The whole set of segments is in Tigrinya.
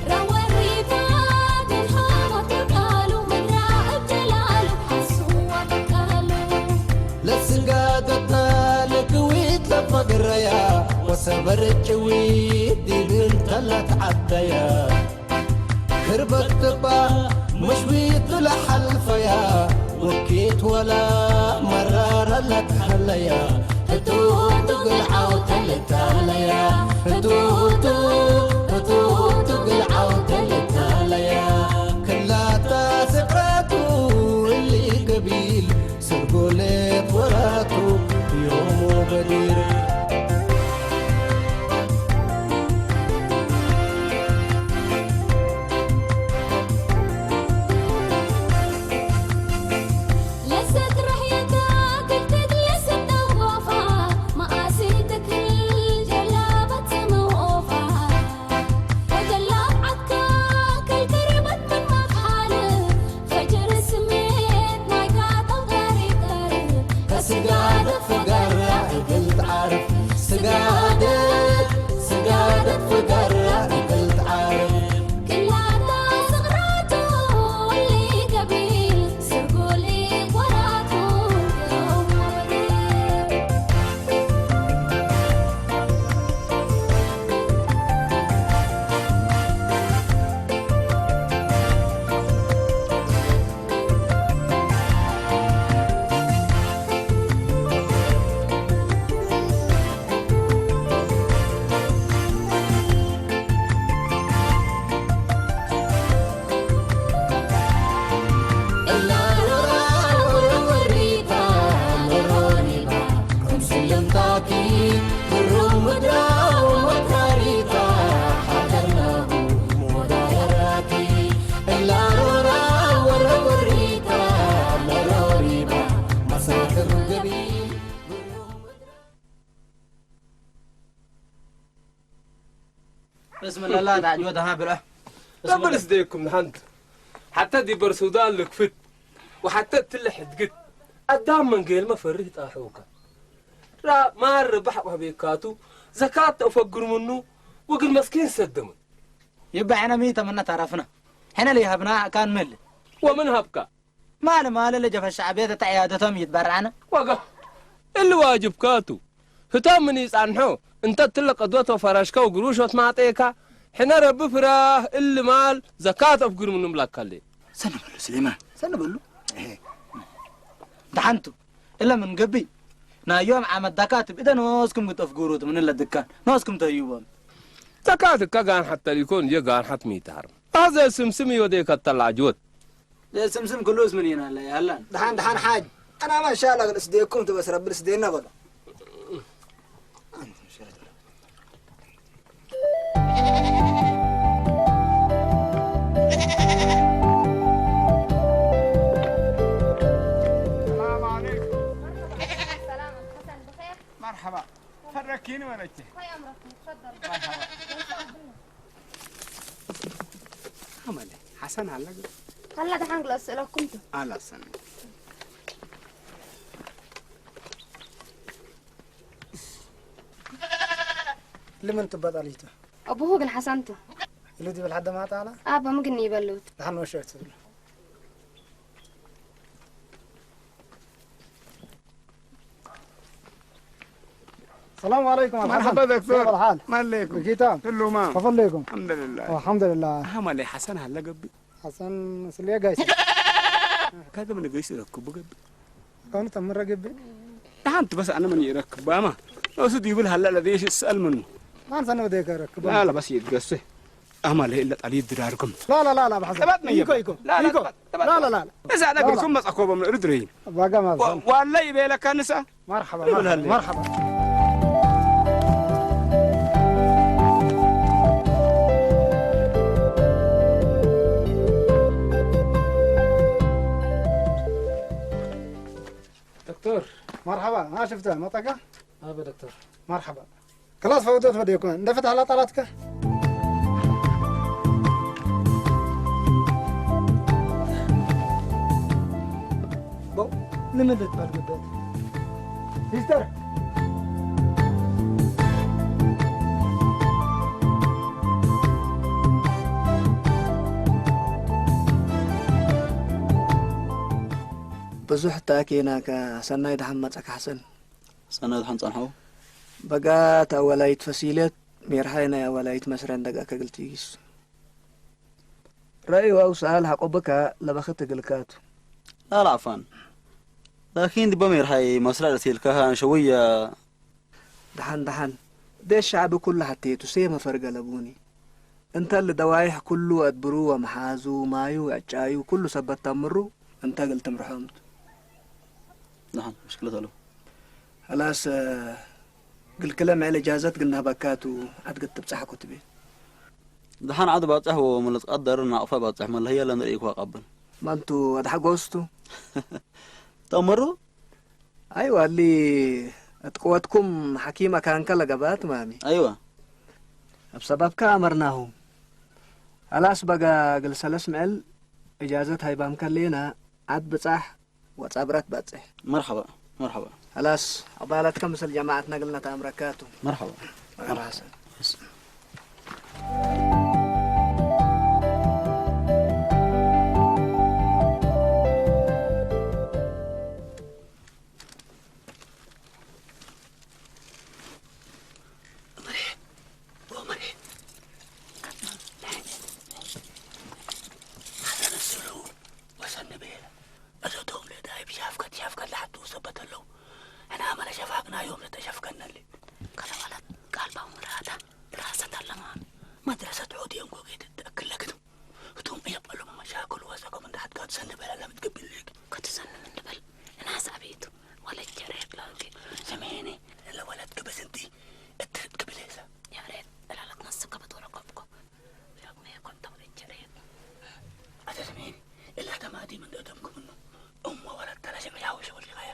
ረወሪታ ግን ሃሞት ቃሉ ምድራ እጀላሉ ሓስዋ ቃሉ ለስጋ ገታል ክዊት ለፈግረያ ወሰበር ጭዊት ዲብን ተላት ዓደያ ክርበት ጥባ ምሽዊት ለሓልፈያ ወኪት ወላ መራራ ለትሓለያ ህቱቱ ግልዓው ተልታለያ ህቱቱ ህቱቱ ግልዓው ተልታለያ ክላታ ስቅራቱ እሊ ገቢል ስርጎሌት ወራቱ ዮሞ በዲር بسم الله لا تعجبوا تها برا. ربنا يسديكم نحنت. حتى دي برسودا لكفت. وحتى تلحد قد. أدام من قيل ما فريه تاحوكا. را ما ربح وهبيكاتو. زكاة أفقر منه. وقل مسكين سدمن. يبقى حنا ميتة منا تعرفنا. حنا اللي هبنا كان مل. ومن هبكا. ማለ ማለ ለጀፈ ሸዕብየት እተ ዕያደቶም ይትበርዐነ። ወጋ እሊ ዋጅብካቱ ህቶም ምን ይጻንሖ እንተ ትለ ቀድወት ወፈረሽከ ወግሩሾት ማጤካ ሕነ ረቢ ፍራህ እሊ ማል ዘካት ኣፍግር ምኑ ምላካሌ። ሰነ በሉ ስሌማን፣ ሰነ በሉ። እሄ። ደሓንቱ እለ ምን ገቢ ናዮም ዓመት ዳካት ብእደ ኖስኩም ግጠፍግሩት ምን እለ ድካን ኖስኩም ተህይቦም። ዘካት እካ ጋን ሓተ ሊኮን እየ ጋን ሓት ሚታር። ኣዘ ስምስም ይወደ ከተላጅወት። ለስምስም ክሉስ ምን ይናለ ያላን። ደሓን ደሓን ሓጅ። ኣና ማሻላ ግን እስዴኩም ትበስ ረቢ እስዴና በሎ። السلام عليكم. وعليكم السلام. حسن بخير؟ مرحبا. فركيني ولا شيء؟ هاي أمرك، تفضل. مرحبا. ኣመለ ሓሰን ኣለግ ኣላ ደሓን ግለስ ስእለኩም ቱ ኣላ ሰነ ልምን ትበጣሊቱ ኣቡሁ ግን ሓሳንቱ ኢሉ ዲብል ሓደ ማጣ ኣላ ኣባ ምግኒ ይበልውት ደሓን ወሸት ትብል السلام عليكم. مرحبا دكتور. كيف الحال؟ ما عليكم؟ بكيتام. كله ما. كيف عليكم؟ الحمد لله. الحمد لله. أهم علي حسن هلا قبي. حسن سليا قايس. كذا من قايس يركب قبي. كون تمر قبي. أهم بس أنا من يركب أما. لو سيدي يقول هلا الذي يسأل منه. ما نسأل وديك يركب. لا لا بس يتقصي. ኣማለ ኢለ ጣል ይድራርኩም። لا لا لا لا بحسن. ተባጥ ነው ኢኮ ኢኮ لا لا ኢኮ. تبعت. لا لا لا لا. እዛ ነገር لا. ኩም መጻኮቦም ርድረይ። ዋጋ ማለት ነው። ዋላ ይበለካ ንሳ። مرحبا ይብላል። مرحبا مرحبا. دكتور. مرحبا، ما شفتها، ما طقة؟ هذا دكتور. مرحبا. خلاص فوتت بديكم. اندفت على طلعتك. بو، لمدة بالقدوت. سيستر. ብዙሕ ተኣኪናካ። ሰናይ ደሓን መጸካ ሓሰን። ሰናይ ደሓን ጸንሐው። በጋ እታ ኣዋላይት ፈሲለት፣ ሜርሓይ ናይ ኣዋላይት መስረን ደጋ ከግልቲ ይስ። ረእዩ ኣው ሰኣል ሓቆብካ ለበኽት እግልካቱ። ላላ ዓፋን። ላኪን ድበ ሜርሓይ መስራ ደሲልካ ሸውያ። ደሓን ደሓን። ደሽ ሻዕቢ ኩሉ ሓቴቱ ሴመ ፈርገ ለቡኒ። እንተ ልደዋይሕ ኩሉ ኣድብሩ ወመሓዙ፣ ማዩ፣ ዕጫዩ፣ ኩሉ ሰበት ተምሩ፣ እንተ ግል ትምርሖምቱ። ደሓን፣ ምሽክለት ኣሎ። ኸላስ፣ ግልክለ ምዕል እጃዘት ግናህበካቱ፣ ዓድግት ትብጻሕ ኩትቤ። ደሓን ዓድ ባጽሕ ወመለስ ቀደር ናቕፋ ባጽሕ መለህያ ለንርኢ እኳ ቀብል። መንቱ ኣድሓጎስቱ? ተምሩ? ኣይዋ፣ እሊ እጥቅወትኩም ሓኪም ኣካንከ ለገባት ማሚ። ኣይዋ። ኣብ ሰባብካ ኣመርናሁ። ኸላስ በጋ ግል ሰለስ ምዕል እጃዘት ሃይባምከ ሌና ዓድ ብጻሕ ወጻብራት ባጽሕ። መርሐባ፣ መርሐባ። ኸላስ ኣባላትከ ምስል ጀማዓትና ግልና ተኣምረካቱ። መርሐባ። መርሐባ ሐሰን። ወሰን ንቤለ። እዞቶም ለዳይ ብሻፍከት ሻፍከት ለሓቱ ሰበት ኣለዉ። ሕና መለ ሸፋግናዮም ለተሸፍከነሊ። ከተባላት ቃል ባሙራታ ድራሰት ኣለማ። መድረሰት ዑድዮም ጎጌት ተእክለግን። እቶም የበሎም መሻክል ወሰኮም እንዳሓትካ ትሰንበለ ለምትገብልግ። ክትሰንም እንበል። እናሳቢቱ ወለጀ ሬት ላውቂ። ሰሜኒ ለወለት ክበስንቲ እትርት ክብለሰ። ያሬት እላለት ነስከበት ወረቀብኮ። ያግሜ ኮንተው እጀሬት። ኣተ ሰሜኒ እላ ተማዲ ምን ደደም ክምኑ። እሞ ወለት ተላሸ ያው ሸወል ኸያ።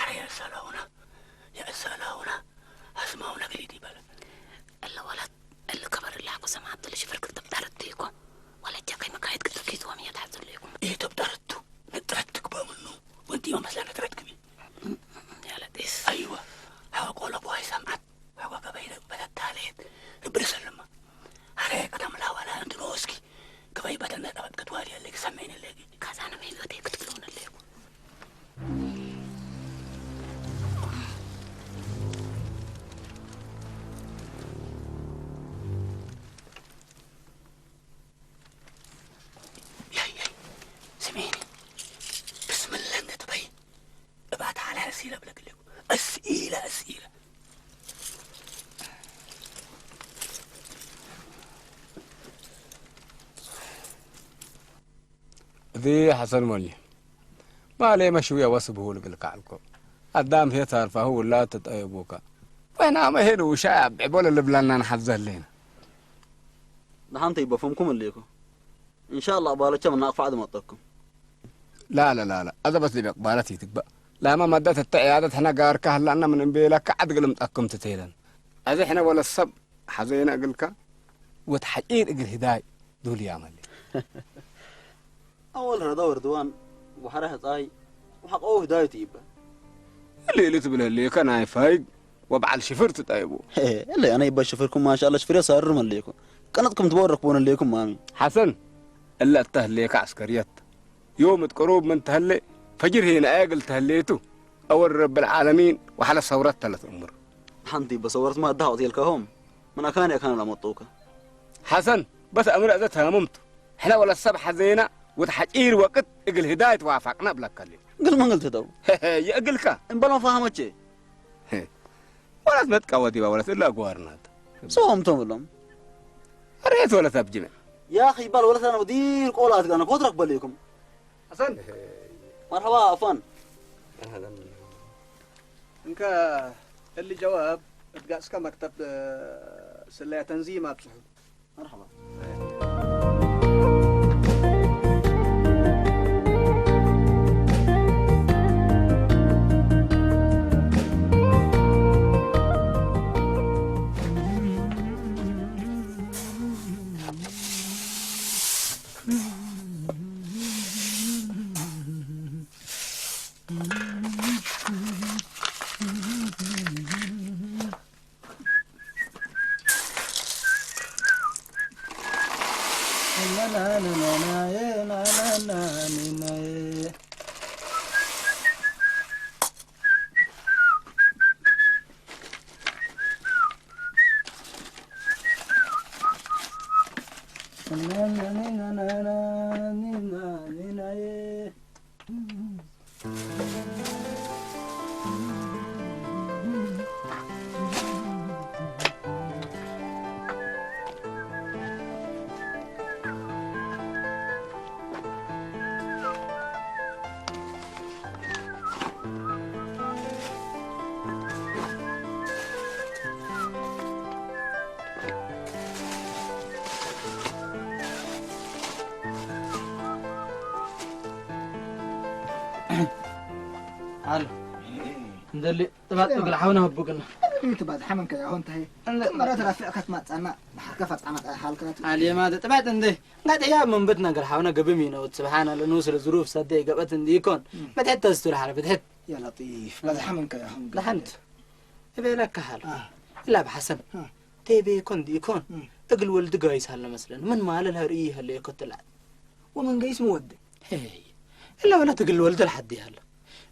ኣረ የእሰላውና። የእሰላውና። ኣስማውና ግሊድ ይበለ። እለ ወለት እለ ከበር ላኩ ሰማት ልሽ ፍርክ ተብዳረት ይኮ። ወለጀ ከይ መካየት ክትኪት ወም የተሐጽልኩም። ይህ ተብዳረቱ። ንጥረት ትግበምኑ። ወንቲ መመስላ ንጥረት ግቢ። ያለ ጢስ። ኣይወ። ሃወ ቆሎ ቦይ ሰምዓት። ሃወ ገበይ በተታሌት። እብር ሰልማ። ኣረ ቀደም ላዋላ እንድኖ እስኪ። ገበይ በተነ ጠበጥ ክትዋል የለ ክሰመይን ለጊ። ካዛነ በይ በተይ ክትብለውን ለይኩ። ያይ፣ ያይ፣ ስሜኒ። ብስምላ እንደ ትበይ። እባታ ዓላ እስ ኢለ ብለግልኩ። እስ ኢለ፣ እስ ኢለ። እዚ ሓሰን ሞሊ። ማሌ መሽውያ ወስብሁ ልግልካ ዓልኮ። ኣዳም ሄት ኣርፋሁ ውላድ ተጠየቡካ። ወይና መሄድ ውሻ ያብዕ ቦለ ልብላና ንሓዘለይና። ንሓንቲ ይበፈምኩም እልኩ። ኢንሻአላህ ባለቻ መናቅፋዕ ድመጠኩም። لا لا لا لا، هذا بس لبيك بالتي تقبأ. لا ما مدت التعيادة، احنا قارك هلا أنا من امبيلك عد قلم تأكم تتيلن. هذا احنا ولا الصب حزينا قلك. وتحقير اقل هداي دول يا ملي. ኣወል ረዳ ወርድዋን፣ ወሓረ ህጻይ፣ ወሓቆ ህዳይት ይበ። እሊ እሊ ትብል ህልየከ ናይ ፋይግ ወበዓል ሽፍር ትጠይቡ። ሄ፣ እሊ ኣነ ይበ ሽፍርኩም ማሻአላ ሽፍር ያሳርር መለይኩ። ቀነጥኩም ትበረክቡን ህልየኩም ማሚ። ሓሰን፣ እለ እተ ህልየከ ዓስከርየት። ዮም እት ቅሩብ ምን ተህሌ፣ ፈጅር ሂነ ኣየግል ተህሌቱ። ኣወል ረብል ዓለሚን ወሓለ ሰውረት ተለት እምር። ሓንቲ በሰውረት ማ ዳውት የልከሆም። ምን ኣካን ያካን ለመጡከ። ሓሰን፣ በስ ኣምር እዘ ተሃምምቱ። ሕነ ወለ ሰብ ሓዘይና ወተሓጪር ወቅት እግል ህዳይ ተዋፋቅና ብለከ ሌ። እግል መንግል ትደው። የእግልካ። እምበል መፋሃመቼ። ወለት መጥቃ ወዲባ ወለት እላ ጓርናት። ሰውም ቶም ብሎም። ኣሬት ወለት ኣብጅመ። ያኺ ይባል ወለት ኣነ ዲር ቆላ ኣትጋነ ኮትረክ በልኩም። ሓሰን። መርሐባ ኣፋን። እንከ እሊ ጀዋብ እትጋጽከ መክተብ ስለያ ተንዚም ኣብጽሑ። መርሐባ። ኣሎ። እንደሊ ጥባጥ እግሪ ሓውና ህቡግና። እምቲ ባዝሓ መንከ ያሆን ተሄ። እንደ- መረት ራፊዕ ከትማጻና፣ ብሓርከ ፈጻማ ጣይ ሓልካት። ኣልየማ ጥባጥ እንደ። እንጋጥ ያ መንበት ነገር ሓውና ገብም ይነውት። ስብሓን ኣለ፣ ንሱ ለዝሩፍ ሰደ ይገበት እንዲ ይኮን። እም። በትሕት ተዝቱ ለሓረ፣ በትሕት። ያ ለጢፍ፣ ባዝሓ መንከ ያሆን ገ- ለሓንት። እቤለካ ሓል። አ። ኢላ ብሓሰን። አ። ቴቤ ይኮን ዲ ይኮን። እም። እግል ወልድ ጋይስ ኣለ መስለን። ምን ማለ ለርኢ ይህለ ይኮትላል። ወመን ገይስ ምወድ። ሄይ፣ እለ ወለት እግል ወልድ ለሓዲ ይህለ።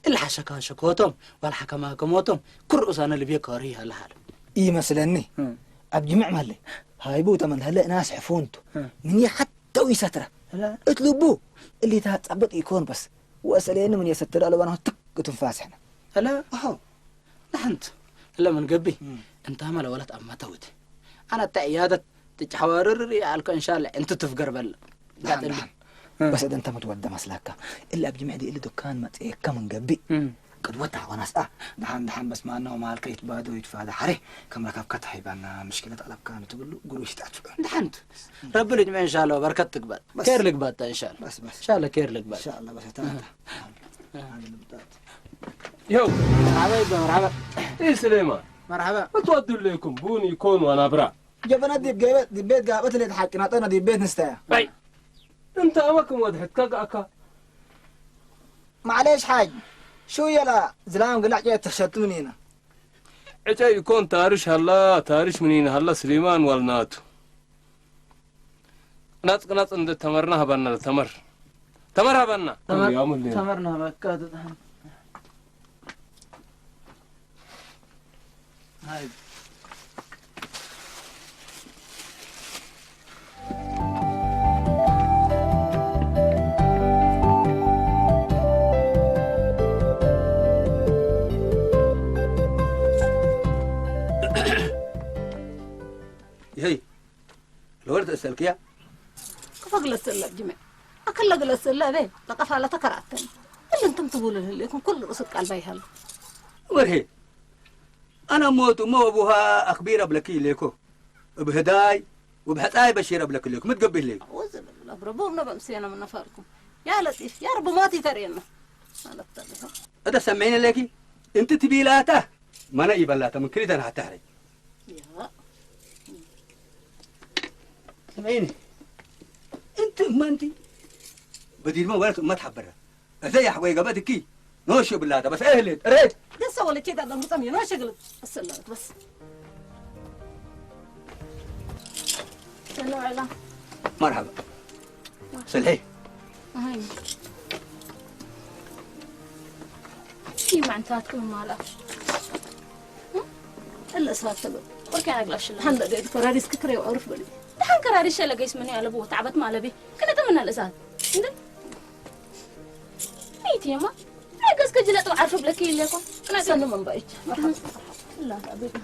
እለ ሓሸካ ሸኮቶም፣ ዋል ሓከማ ከሞቶም፣ ክርኡሳነ ልብየ ከሪ ይህለ ሓል። ይመስለኒ። እም። ኣብ ጅምዕ ማለ፣ ሃይቡ ተመን ህለ እናስ ሕፎንቱ። እም። ምን ይሓተው ይሰትረ። እለ። እት ልቡ፣ እሊታ ጸብጥ ይኮን በስ። ወሰለየኒ ምን የሰትር ኣለባና ትክ ትንፋስ ሕነ። እለ። ኣሆ። ንሓንቲ ለምን ገቢ እም። እንታ መለ ወለት ኣብ መተውት ኣነ እታ ዕያደት ትጫዋርር ኣልከ እንሻላ እንት ትፍገር በል። ንሓን፣ ጋጥል። ንሓን። እም። በሰደ እንተ ምትወደ መስለካ። እለ ኣብ ጅምዕ ዲ እለ ዱካን መጽኤካ ምን ገቢ። እም። ቅድወት ታሕዋናስ ኣ። ንሓን፣ ንሓን በስ ማናው ማልከ ይትባዶ ይትፋደ ሓሬ ከም ረካብካ ተሓይባና ምሽክለት ኣለብካ ንትብሉ ጉሩ ይሽጣት። ንሓንት። ረቢ ልጅመ እንሻላ በርከት ትግባጥ። በስ። ኬር ልግባታ እንሻላ። በስ፣ በስ። እንሻላ ኬር ልግባጥ። እንሻላ በስ፣ እታ፣ እህ። እህ። ኣነ ልምጣት። ይኸው። መርሓባ ይባ፣ መርሓባ። ይህ ስሌማን። መርሓባ። እትወዱ ኣለይኩም ቡን ይኮን ዋናብራ። ጀበና ዲብ ገበ-፣ ዲብ ቤት ጋበት ለይት ሓቂ ናጠና ዲብ ቤት ንስተያ። ኣይ። እንተ ኣመክም ወድሕት ከጋእካ። ማዕሌሽ ሓጅ። ሹ የላ ዝላም ግላዕ ጨ ተሸቱ ምን ኢና። ዕጨ ይኮን ታርሽ ሃላ፣ ታርሽ ምን ኢና ሃላ ስሌማን ዋልናቱ። ቅናጽ ቅናጽ እንደ ተመርና ሃባና ተመር። ተመር ሃባና። ተመር፣ ያሙል። ተመር ናበካ ትጥሓን። ሃይ። ይሄይ። ለወርት እሰልክያ? ክፈግለሰላ ጅመ። ኣከለ ግለሰላ በ ለቀፋላ ተከራተን። እልንትም ትቡሉ ህሌኩም ኩሉ ርእሱ ቃል ባይሃሉ። ወርሄ። ኣነ ሞት እሞ ኣቡሃ ኣክቢር ኣብለኪ ኢሌኮ። እብ ህዳይ ወብ ሕጻይ በሺር ኣብለኪ ኢሌኮ። ምትገብር ኢሌኮ። ወዘ ለብረቦም ነበምሴና ምነፈርኩም። ያ ለጢፍ፣ ያ ረቢ ሞት ይተርየና። ማለት ተለፈ። እተ ሰሜን ለኪ? እንት ትቢላታ? መነ ይበላታ ምን ክሊተን ሓታ ሕረይ። ያ። ስምዒኒ። እንቲ እመ እንቲ በዲድመ ወለት እመት ሓበረ። እተ ያሕወይ ገበት እኪ ኖሽ ብላታ በስ እህሌት እሬት። ደሰ ወለቼ ዳዳ ሙጠም የኖሽ ግልጥ። አሰላመት በስ። ሰላም ዐላ። መርሐባ። ስልሒ። ኣይ። ሲ ማዕንታትኩም ማላ። እለ እሳት ተሎ። ቆርኪ ያግላሽላ። ሃንደ ገይት ከራዲስ ክክሬው አውርፍ በሊ። ደሓን ከራዲስ ሸለ ገይስ ምን ያለቡ ታዕበት ማለቢ። ክነተ ምን እሳት። እንደ። ይቲማ። ኣይ ገስ ከጅለ ጥው ዓርፍ ብለኪ ይለኮ። ክነተ ሰኑ መንባይች። መርሐባ። ላ ታቤት።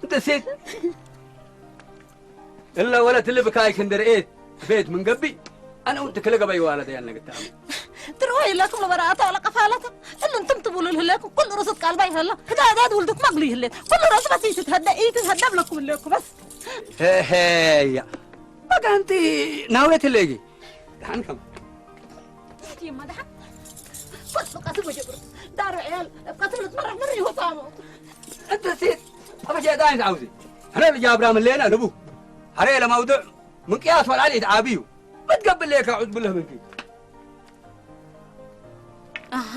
እንተ ሴት እላ ወለት ልብካይ ክንደርኤት ቤት ምን ገቢ ኣነ ውንት ክለ ገባይ ዋለ ደያል ነገታ ትርሆ የላኩም ለበራኣታ ወላ ቀፋላታ እሉ እንትም ትብሉ ልህለኩም ኩሉ ርሱት ቃልባ ይፈላ ህዳ ህዳ ውልድኩም ኣግሉ ይህለት ኩሉ ራሱ በስ ይትትሀደ ይትትሀደ ብለኩም ልለኩም በስ ሄሄያ በቃ እንቲ ናውየት ለጊ ደሓን ከም እቲ ማዳሓ ፈሱ ቀትም ጀብር ዳር ዕያል ቀትም ልትመረሕ ምር ይወጣሙ እንተ ሴት ኣብ ሸጣን ዓውዚ ሕረ ብጃብራ ምለና ልቡ ሕረ ለማውድዕ ምንቅያስ ወልዓል ኢት ዓብዩ መትገብር ለካ ዑዝ ብለህ ምንኪ ኣሃ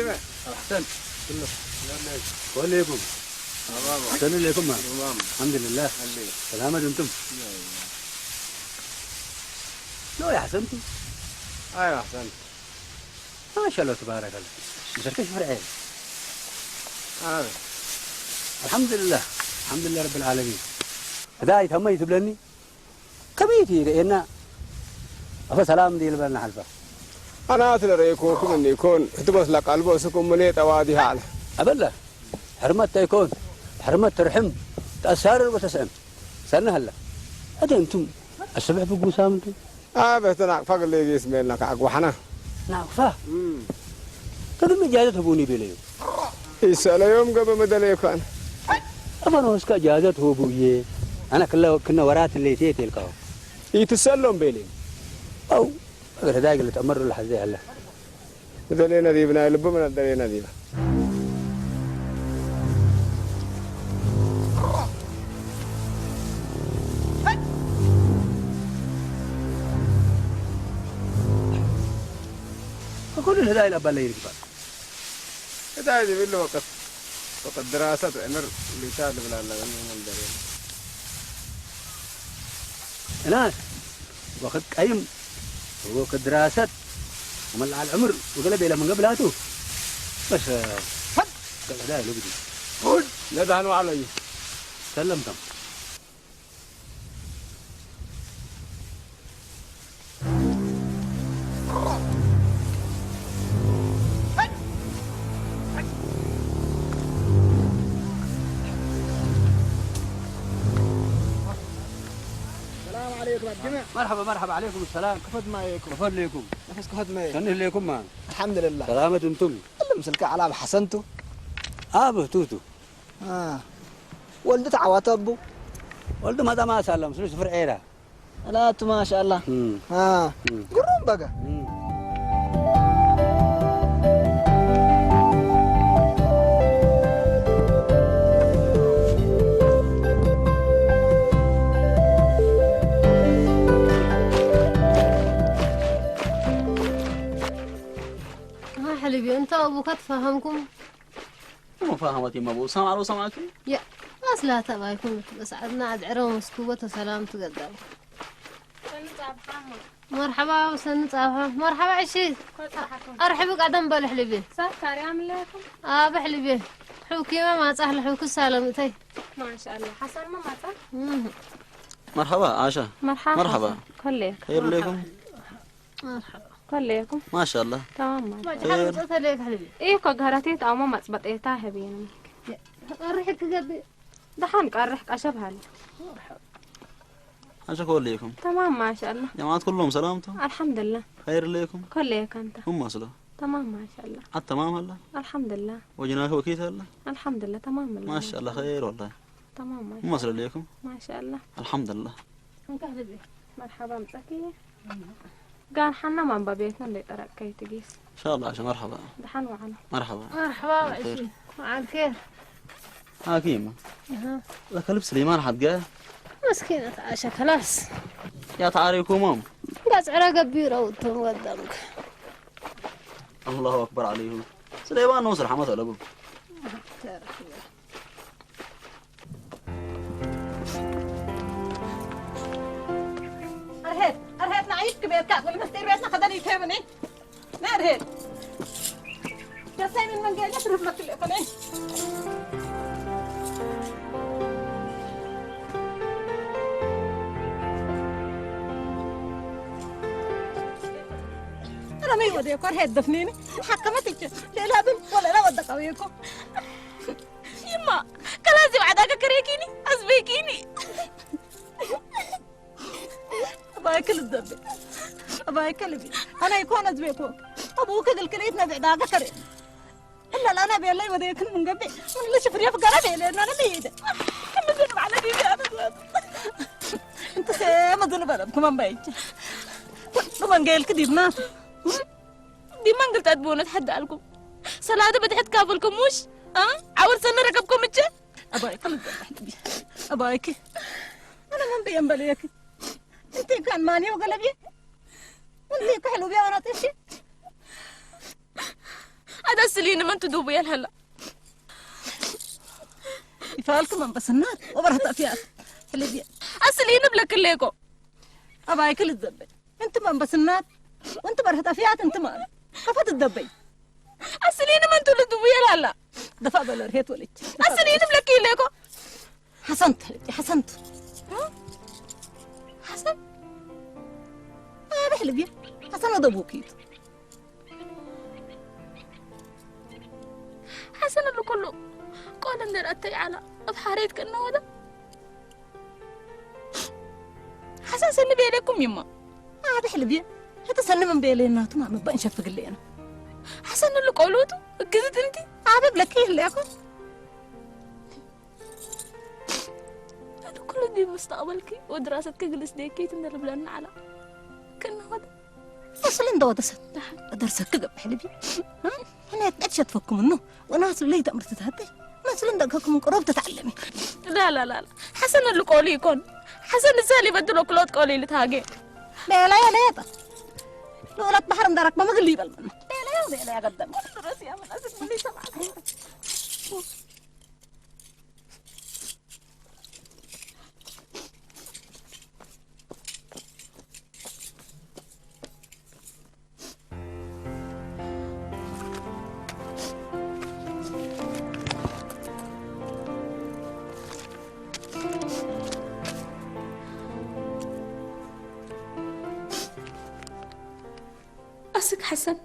أحسنت. كله. كله ليكم. تمام. أحسن ليكم، ما. تمام. الحمد لله. خليك. سلامة أنتم. لو يا أحسنتم. أيوة، أحسنت. ما شاء الله، تبارك الله. مسكش فرعين. آه. الحمد لله. الحمد لله رب العالمين. هداي تمي تبلني. ከመይ እቲ ርእየና ኣፈ ሰላም እንዲ ልበልና ሓልፋ። ኣና ትለረየኩኩም እንዲኮን ክትበስላ ቃልቦ እስኩም ምን ጠዋዲ ሃለ። ኣበላ ሕርመት ተይኮን ሕርመት ትርሕም ተኣሳርር ወተስዕም ሰና ሃላ። ኣደ እንቱም ኣስብሕ ብጉሳም እንቱም። ኣበ ተናቅፋ ግለ ጊስ ሜልና ከዓግዋሕና። ናቅፋ እም። ከግሚ እጃዘት ህቡኒ ቤለዩ። ይሰለዮም ገበ መደለየኳን። ኣፈን ወስካ እጃዘት ህቡ እየ። ኣነ ክለ ክነ ወራት ለይቴ ቴልካው። ይትሰሎም ቤለዩ። ኣው እግረ ዳይ ግለ ተመሩ ለሐዘ ያለ። መደለየ ነዲብ ናይ ልቡ መደለየ ነዲብ። ከኩሉ ለዳይ ላባለ ይርግባል። እታ ዝብል ወቀት ወቀት ድራሰት ዕምር ሊታ ልብል ኣለና መንደር። እናስ ወኸት ቀይም ወኸት ድራሰት ወመልዓል ዕምር ወገለ ቤለ መንገ ብላቱ በስ ፈድ ገዳ ልብዲ ሁድ ነዳን ዋዕለዩ ሰለምተም السلام عليكم يا جماعة. مرحبا، مرحبا، عليكم السلام. كفد ما يكم. كفد ليكم. نفس كفد ما يكم. شنو ليكم ما؟ الحمد لله. سلامة انتم. اللي مسلك على بحسنتو. آه، بهتوتو. آه. ولد تعوات أبو. ولد ما دام أسلم، سلوس فرعيرة. لا، أنتو ما شاء الله. مم. آه. مم. قرون بقى. مم. ها حليبي، أنت وأبوك تفهمكم؟ مفاهمة ما بو سامع لو سمعك؟ يا، أصلها تبعكم، بس عدنا عد عرو مسكوبة وسلام تقدم. مرحبا وسن صافا. مرحبا عشي. أرحبك عدم بالحلبي. سكر يا ملاكم. آه، بحلبي. حوكي ما، ما صح لحوك السلام تي. ما شاء الله. حسن ما، ما صح؟ مم. مرحبا، عاشا. مرحبا. مرحبا. حسن. كلك. خير ليكم؟ مرحبا. مرحبا. كلكم. ما شاء الله. تمام، ما شاء الله. ما جحد خير. مصوت عليك حلبي. إيه، كو قهرتي تاما ما صبت إيه تاهبين. أرحك قبي. دحان قرح قشب هالي. عاشا كلكم؟ تمام، ما شاء الله. جماعة كلهم سلامتهم؟ الحمد لله. خير ليكم؟ كلك أنت. هم أصله؟ تمام، ما شاء الله. التمام هلا؟ الحمد لله. وجناك وكيت هلا؟ الحمد لله، تمام الله. ما شاء الله، خير والله. تمام، ما شاء هم الله. أصله ليكم؟ ما شاء الله. الحمد لله. أنت أهلا بك. مرحبا، مساكي. قال حنا ما بابيتنا اللي ترك كي تقيس. إن شاء الله، عشان مرحبا. دحان وعنا. مرحبا. مرحبا، خير. وعشي. مع الخير. ها كيما؟ أها. لك لبس لي ما راح تقى. مسكينة عاشا، خلاص. يا تعاريكم أم. قاس عرق كبيرة وتم قدامك. الله أكبر عليهم. سليمان نوصل حمد على أبوك. تعرف. أرهيت، أرهيت نعيش كبير كاك، والمستير بيتنا خدني يتهمني. نرهيت. يا سيمين من قال يصرف لك الإقناع. أنا ما يوديك، أرهيت دفنيني. حكمتك. لا، لا، بل، ولا لا ودك أويكم. يما، كلاسي بعدك كريكيني، أسبيكيني. أباي كل الذنب. أباي كلبي. أنا يكون أزبيكو. أبوك قال كليتنا بعدك كري. إلا لا أنا بيلا يوديك من قبي. من اللي شفري في قلبي لأن أنا بيدة. كم ذنب على بيبي أنا ذنب. أنت سيما ذنب أنا بكم أم بيت. طبعا قايل كدي بنات. دي ما قلت أدبونا تحدى لكم. صلاة بدحت كابلكم مش؟ ها؟ عاول سنة ركبكم الجه؟ أبايك أنا أبايك. أنا من بين بليك. أنت كان ماني وقلبي. وأنت كحلو بيا وأنا تشي. ኣደ ኣስሊ ንመን ትዱቡ የልሃላ? ይፋልኩም ኣንበስናት ወበረህት ኣፍያት። ሕልብየ። ኣስሊ ንብለክለይኮ። ኣባይ ክልት ዘበይ። እንት መንበስናት፣ እንት በረህት ኣፍያት፣ እንት ማን። ከፈት ደበይ። ኣስሊ ንመን ትዱቡ የልሃላ? ደፋ በለ ርሄት ወለች። ኣስሊ ንብለክ ይለይኮ። ሓሰንት፣ ሕልብየ፣ ሓሰንት። ሓሰን? ኣበ ሕልብየ። ሓሰን ወደ ቡኪት። ሓሰን ኣሉ ኩሉ ቆለ እንደር ኣተይ ዓላ ኣብ ሓሬት ከናወደ። ሓሰን ሰኒ ቤለኩም ይማ። ኣበ ሕልብየ። ሕተ ሰኒ ምን ቤለ ናቱ ማመ በእንሸፍግለ የና። ሓሰን ኣሉ ቆሉቱ ግዝት እንቲ። ኣበ ብለክ ይለያኮ። ኣነ ኩሉ ዲ መስተቕበልኪ ወዲ ራሰት ክግልስ ደይከይት እንደልብለና ዓላ። ከናወደ። መስል እንደ ወደሰት። ደርሰክ ገብሕ ልቢ። ሕነ ቀድሸት ፈኩም ነው። ወናስ ለይ ተምርት ታተ። መስል እንደ ከኩም ቅሮብ ተታለሚ። ላ ላ ላ ላ። ሓሰን ልቆሊ ይኮን። ሓሰን እዛ ሊበድሎ ክሎት ቆሊ ልታገ። ሌላ ያ ሌጣ። ሎላት ባሕር እንዳራክ በመግል ይበል መና። ሌላ ያ ሌላ ያ ገደም። ራስ ያ መናስት ምን ይሰማል? ኣስክ ሓሰን።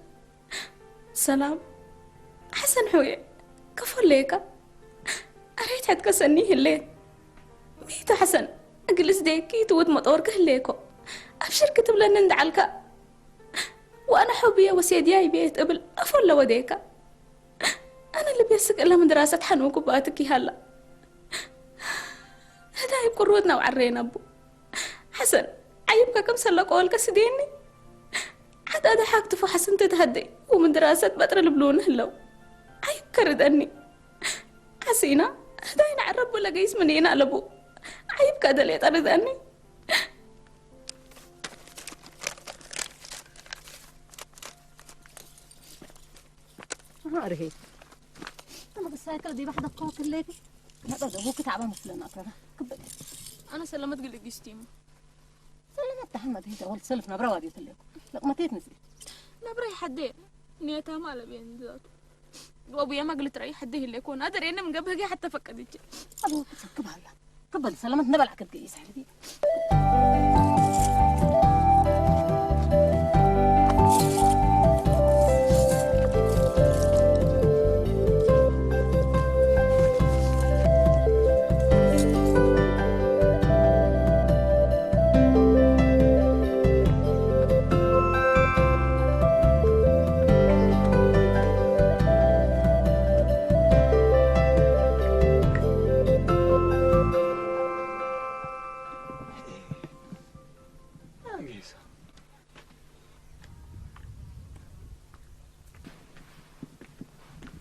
ሰላም ሓሰን ሑየ፣ ከፎለየካ ኣሬት ሕትከ ሰኒ ይህለየት። ሚቱ ሓሰን፣ እግልስ ደየኪ ትውት መጠወር ክህለየኮ ኣብሽር ክትብለኒ እንዳዓልካ፣ ዋና ሑብየ ወሴድያ ይብየ ትብል እፎ ኣለወ ደየካ። ኣነ ልብየ ስቅ እለ ምድራሰት ሓንወ ጉባኣትኪ ሃላ። ህዳይ ቁርወት ናብ ዓረየ ናቡ። ሓሰን፣ ዓይብካ ከም ሰለቆ ወልቀ ስደየኒ። ዓዳ ደሓክ ትፉ ሓሰን ተተሃደይ፣ ወምድራሰት በጥረ ልብልውን ህለው። ዓይብከ ርደኒ። ሓሲና፣ ህዳይ ንዓረብ ለገይስ ምንየና ኣለቡ። ዓይብካ ደልየ ጠርደኒ። ኣርሄ። ተመሳሳይ ከዚ ባሕዳ ኮ ክለቲ። ነጠ ደቡ ክታዕባ መስለና ከራ። ክበል። ኣነ ሰለመት ግልጊስቲም። ሰለመት ተሐመድ ሄደ ወል ሰልፍ ነብራ ዋዲ ተለኩ። ለቅመቴት ንዚ። ነብራ ይሐደ። ኔታ ማለብ የንዛቱ። ወቡ የማግልት ራይ ሐደ ይለኩ። ናደር የነም ገብህገ ሐተ ፈቀደች። ኣቡ ሰክብ ሃላ። ክበል ሰለመት ነበልዓ ክትገይስ ሕልፊ።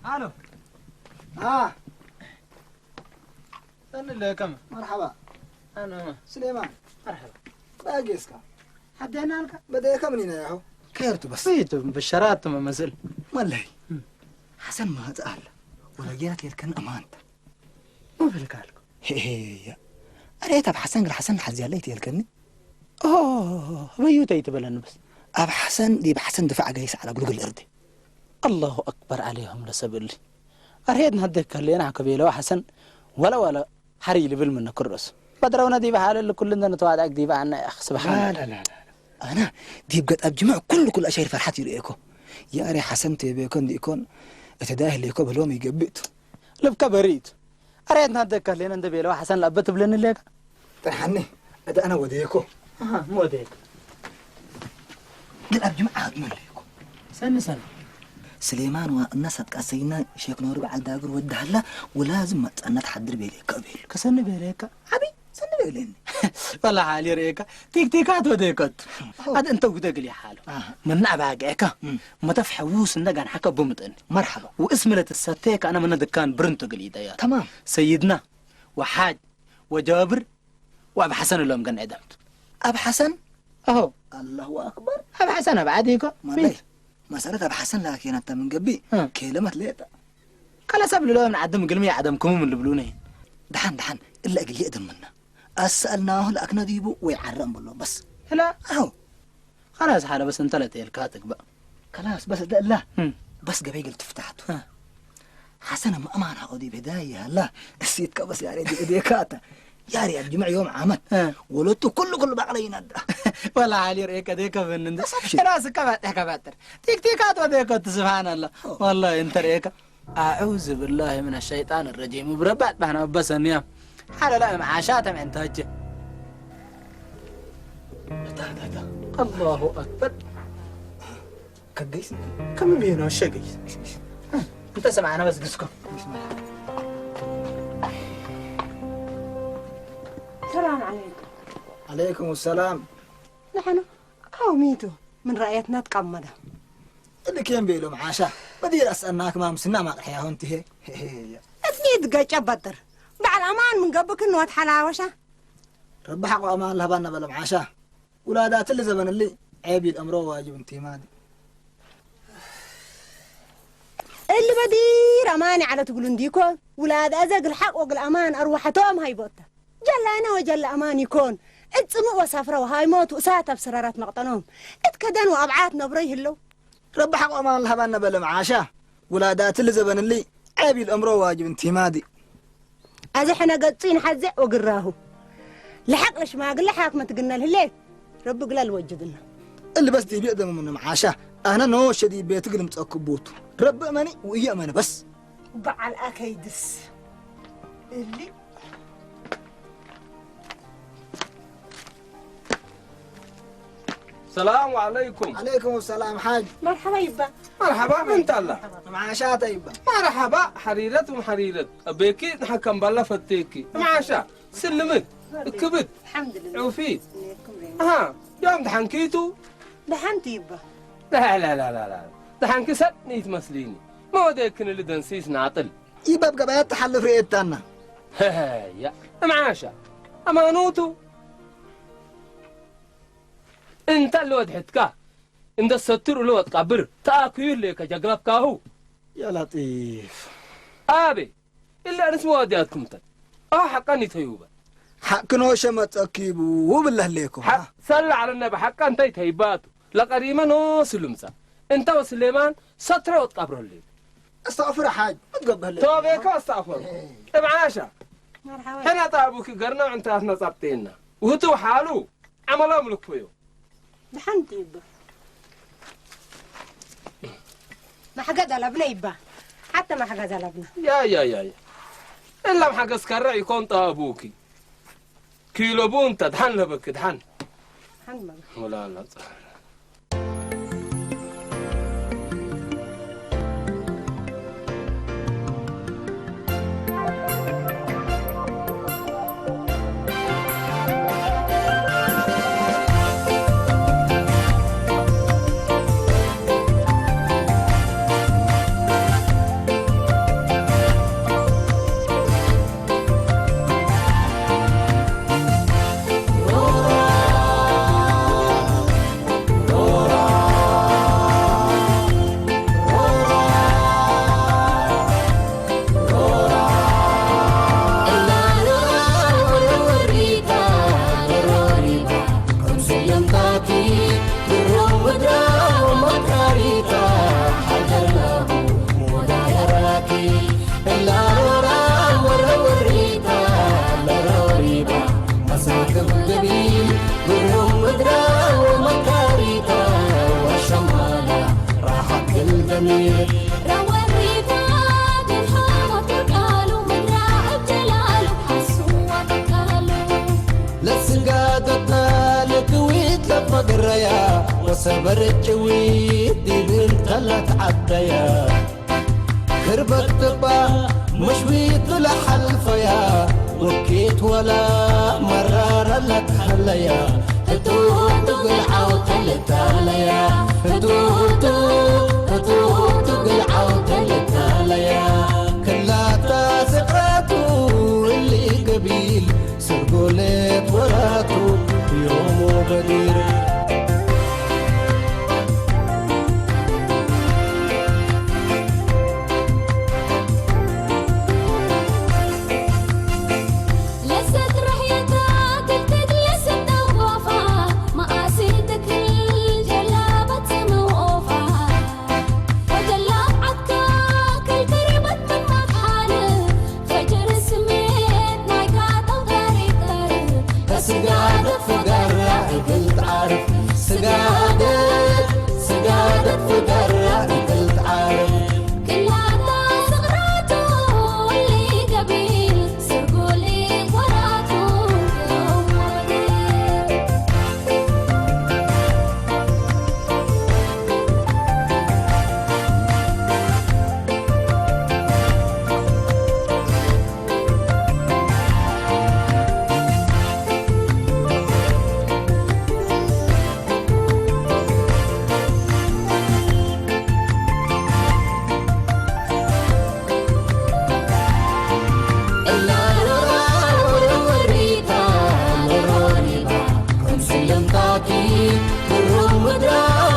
ኣሎ። ኣ። ሰኒ ለከም። መርሓባ። ኣነ። ስሌማን። መርሓባ። ባጌስካ። ሓደና ኣልካ? በደከም ኒና ያሁ። ከርቱ በስ። ይቱ ብሸራት መመስል። ወላሂ። እም። ሓሰን ማጽ ኣለ። ወላ ጌራ ከልከን ኣማንታ። ምን ፈልካልኩ? ሄሄያ። ኣሬት ኣብ ሓሰን ግር ሓሰን ሓዚ ኣለ ይትየልከኒ? ኦ፣ በዩ ተይትበለኒ በስ። ኣብ ሓሰን ዲብ ሓሰን ድፋዕ ገይስ ዓላ ጉልጉል እርዲ። ኣላሁ ኣክበር ዓለይሁም ለሰብእሊ። ኣሬት ናደክ ከሌና ከቤለዋ ሓሰን ወላ ወላ ሓሪ ልብል ምነ ክርስ። በድረውነ ዲበ ሓለል ኩሉ እንደ ንተዋዳእክ ዲበ ኣና ያኽ ስብሓን። ላ፣ ላ፣ ላ፣ ላ። ኣና ዲብ ገጣብ ጅምዕ ኩሉ ኩሉ ኣሻይር ፈርሓት ይርእየኮ። ያሬ ሓሰን ቴቤኮ እንዲኮን እተዳህ ሌኮ ብሎም ይገብእቱ። ልብካ በሪእቱ። ኣረ ኣንታ ደካ ሌና እንደ ቤለዋ ሓሰን ላበ ትብለኒ ሌካ። ጥርሓኒ፣ እደ ኣነ ወደየኮ። ኣሃ፣ ሞዴል። ግን ኣብ ጅምዓ ሃድሞ ኣለይኮ። ሰኒ ሰኒ። ስሌማን ዋ እናሳት ቃሰይና ሼክ ኖሪ በዓል ዳግር ወዲ ሃላ፣ ወላ ዝም መጻና ትሓድር ቤለካ ቤሉ። ከሰኒ ቤለካ? ዓቢ ሰኒ ቤለኒ። ወላ ሓሊ ርእየካ፣ ቲክቲካት ወደየኮት። ኣዎ። ኣደ እንተ ውደ ግሊ ሓሎ። ኣሃ። መና ኣባግዕካ፣ እም። መተፍ ሕውስ እንደ ጋንሓካ ቦምጠኒ። መርሓባ። ወእስ ምለት ሰተየካ ኣነ መነ ድካን ብርን ተግሊ ደያ። ተማም። ሰይድና፣ ወሓጅ፣ ወጃብር፣ ወኣብ ሓሰን እሎም ገን ዕደምት። ኣብ ሓሰን? ኣሆ። ኣላሁ ኣክበር። ኣብ ሓሰን ኣብ ዓዲ እኮ። ማለይ። ፊት። መሰረት ኣብ ሓሰን ላኪናታ ምን ገቢ እ። ከለመት ሌጣ። ከላ ሰብ ልሎ ምን ዓደም ግልሚ ዓደም ክሙ ምን ልብሉኒ። ደሓን ደሓን እላ እግል የእደምና። ኣሰኣልናሁ ለኣክነዲቡ ወይ ዓረም ብሎ በስ። ህላ ኣሁ خلاص ሓለ በስ እንተ ለጠየልካ ትግባእ። ከላስ በስ ደላ እም። በስ ገበይ ግል ትፍታሕቱ። ሓሰነ ማእማን ሃቆ ዲብ ህዳይ ይሃላ። እሲት ከበስ ያሬድ እዴካ ኣታ። ያሬድ ጅምዕ ዮም ዓመት። እ። ወለቱ ኩሉ ኩሉ ባቅለ ይነዳ። ወላ ሓሊ ርእየከ ደይከብን እንደ በስ ኣብሽር። ራስ ከባጥሕ ከባጥር ቲክቲካት ወደከ ትስብሃን ኣላ። ወላሂ እንተ ርእየከ ኣዑዝ ብላሂ ምን ሸይጣን ረጂም ብረባት ባህና በሰንያ ሓለላ እም ዓሻ ተምዕንታጀ ኣላሁ ኣክበር። ከገይስ ከም ቤኖ ሸገይስ እንተ ሰማዕና በስግስኮ ሰላም ዓለይኩም። ዓለይኩም ሰላም። ንሕና ካው ሚቱ ምን ረኣየትና ትቃመዳ። እልኬን ቤሎም ዓሻ መዲር ኣስአናክ ማምስና ማቅርሕያ ሆንትሄ። እትኒት ገጨ በጥር በዓል ኣማን ምን ገብክን ወት ሓላወሻ። ረቢ ሓቆ ኣማን ለህባና በሎም ዓሻ። ውላዳት እሊ ዘበን እሊ ዔብ ይልአምሮ ዋጅብ እንቲማን። እሊ በዲር ኣማን ዓለት ብሉ እንዲኮ ውላድ ኣዘ ግል ሓቅ ወግል ኣማን ኣርዋሐቶም ሃይቦታ። ጀላነ ወጀለ ኣማን ይኮን። እጽምእ ወሳፍረ ወሃይሞት ውእሳት ኣብ ስረራት መቅጠኖም። እትከደን ወኣብዓት ነብሮ ይህለው። ረቢ ሓቆ ኣማን ለህባና በለም ዓሻ። ውላዳት እሊ ዘበን እሊ ዔብ ይልአምሮ ዋጅብ እንቲማዲ። ኣዘ ሕነ ገጹ ይንሓዘዕ ወግራሁ። ለሓቅ ለሽማግለ ሓክመ ትግነል ህሌት ረቢ ግለል ወጅድና። እሊ በስ ዲብ የእደሙ ምንም ዓሻ። ኣነ ኖ ሸዲ ቤት ግልም ጸክቡቱ። ረቢ እመኒ ውእየ እመኒ በስ። በዓል ኣከይድስ እሊ ሰላም ዓለይኩም። ዓለይኩም ሰላም ሓጅ። መርሓባ ይባ። መርሓባ ምንታላ። መዓሻታ ይባ። መርሓባ ሓሪረት ወሓሪረት። ኣቤኪ ንሓከም ባላ ፈቴኪ። መዓሻ ስልምት እክብት ዑፊት። ኣሃ ዮም ድሓንኪቱ። ደሓንቲ ይባ። ላላላላ ድሓንኪ ሰብ ንይትመስሊኒ። መወደክን ልደንሲስ ናጥል። ይበብ ገበያት ትሓልፍ ርእየታና። ያ እምዓሻ ኣማኑቱ እንተ ለወድሕትካ እንደ ሰትር ለወጥ ቃብር ተኣክዩ ለከ ጀግረፍካሁ። ያ ላጢፍ ኣቤ ኢላ ኣንስ መዋዲያትኩም ተን ኣሁ ሓቃን ይተይውበ ሓቅኖ ሸመት ጸኪቡ ውብለህ ሌኩም ሓቅ ሰላ ዓለና ብሓቃ እንታይ ተይባቱ ለቀሪመ ኖ ስሉምሳ እንተ ወስሌማን ሰትረ ወትቃብረሉ ኣስተቕፍር ሓጅ ምትገበህለ ተዋቤካ ኣስተቕፈር እብዓሻ ሕና ጣቡኪ ገርና ዕንታት ነጻብጤና ውህቱ ሓሉ ዓመሎም ልኩዮ ብሓንቲ ይባ ማሕገዝ ኣለብና ይባ ሓተ ማሕገዝ ኣለብና ያ ያ ያ ያ እላም ሓገዝ ከረ ይኮን ጠቡኪ ኪሎ ቡን ተድሓን ለበኪ ድሓን ድሓን መ ወላላ ሰበር ጭዊት ዲብል ተለት ዓደያ ክርበት ትባ መሽዊት ብላ ሓልፈያ ወኪት ወላ መራረለት ሃለያ ህቱቱ ግልዓው ተልታለያ ህቱቱ ህቱቱ ግልዓው ተልታለያ ክላታ ስቅራቱ እሊ ገቢል ስርጎለት ወራቱ ዮሞ በዲር እላ ሮራ ወረወሪታ ለሮሪባ፣ ከም ስልምታኪ ብሩም ምድራ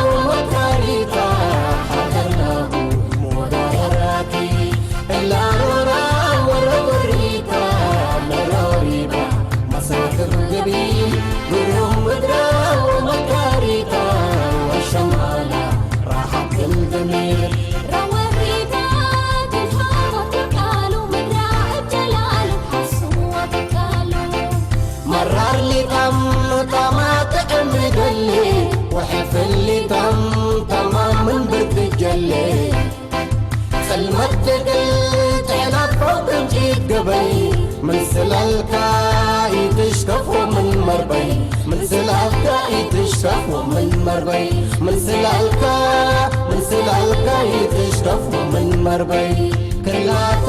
ወመካሪታ፣ ሓደርናቡ መወዳደራኪ። እላ ሮራ ወረወሪታ ለሮሪባ፣ መሳክብ ገቢ ብሩም ምድራ ወመካሪታ፣ ወሸማላ ራሓት ክንደሚር። ረወሪታ ክንሃቦ ተቃሉ ምድራ እጀላሉ ሓስዋ ተቃሉ። መራር ሊጣም ጣማ ጥዕም ይደሊ፣ ውሕፍን ሊጣም ታማምን ብርድ ጀሊ። ጽልመት ትግል ትሕናፋው ቅንጪት ገበይ፣ ምን ስላልካ ይትሽከፎ ምን መርበይ፣ ምን ስላልካ ይትሽከፎ ምን መርበይ፣ ምን ስላልካ፣ ምን ስላልካ ይትሽከፎ ምን መርበይ። ክላታ